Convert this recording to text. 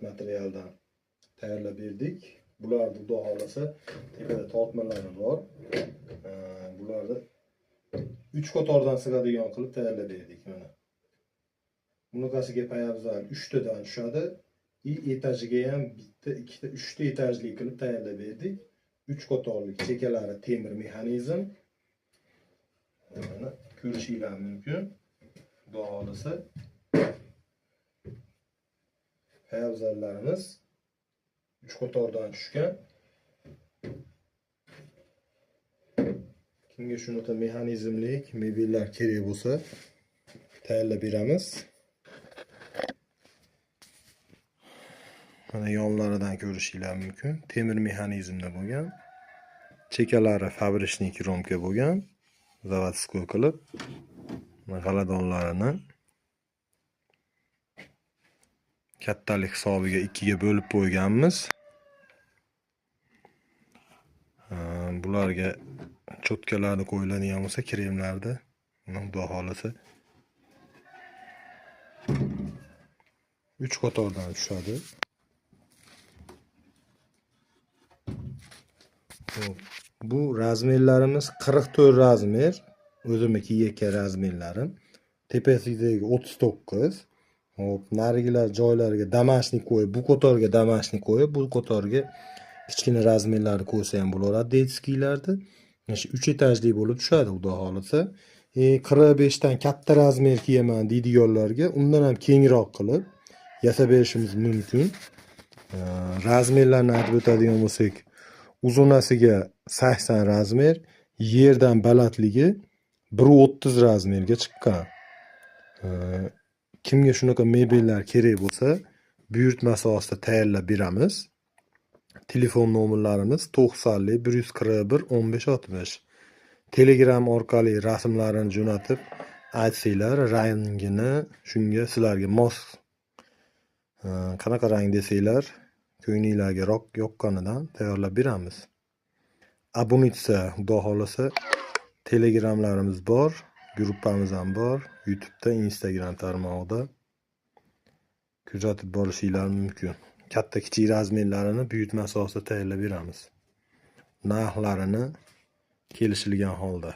Materialdan tayyorlab berdik. Bularni xudo xohlasa tepada tortmalari bor. Bularni 3 qatordan sig'adigan qilib tayyorlab berdik mana. Bunaqasiga payabzal 3 tadan tushadi. I etajiga ham bitta, ikkita, 3 ta etajli qilib tayyorlab berdik. 3 qatorlik chekalari temir mexanizm. Mana ko'rishinglar mumkin. Xudo xohlasa payabzallarimiz 3 qatordan tushgan. Kimga shunaqa mexanizmlik mebellar kerak bo'lsa tayyorlab beramiz. Mana yonlaridan ko'rishinglar mumkin. Temir mexanizmda bo'lgan. Chekalari fabrishnik romka bo'lgan. Zavodskoy qilib g'aladonlarini kattalik hisobiga 2 ga bo'lib qo'yganmiz. Bularga chotkalarni qo'yiladigan bo'lsa, kremlarni, xudo xohlasa 3 qatordan tushadi. Bu razmerlarimiz 44 razmer, o'zimni kiyayotgan razmerlarim. Tepasidagi 39. Hop, narigilar joylariga damashni qo'yib, bu qatorga damashni qo'yib, bu qatorga kichkina razmerlarni qo'ysa ham bo'laveradi detskiylarda. Mana shu 3 etajli bo'lib tushadi xudo xohlasa. 45 dan katta razmer kiyaman deydiganlarga undan ham kengroq qilib yasab berishimiz mumkin. Razmerlarni aytib o'tadigan bo'lsak, uzunasiga 80 razmer, yerdan balandligi 1.30 razmerga chiqqan. Kimga shunaqa mebellar kerak bo'lsa, buyurtma asosida tayyorlab beramiz. Telefon nomerlarimiz 90 141 15 60. Telegram orqali rasmlarini jo'natib aytsanglar, rangini shunga sizlarga mos qanaqa rang desanglar, ko'nglinglarga yoqqanidan tayyorlab beramiz. Abunitsa xudo xohlasa Telegramlarimiz bor, guruhimiz ham bor, YouTube'da, Instagram tarmog'ida kuzatib borishinglar mumkin. Katta kichik razmerlarini buyurtma asosida tayyorlab beramiz. Narxlarini kelishilgan holda.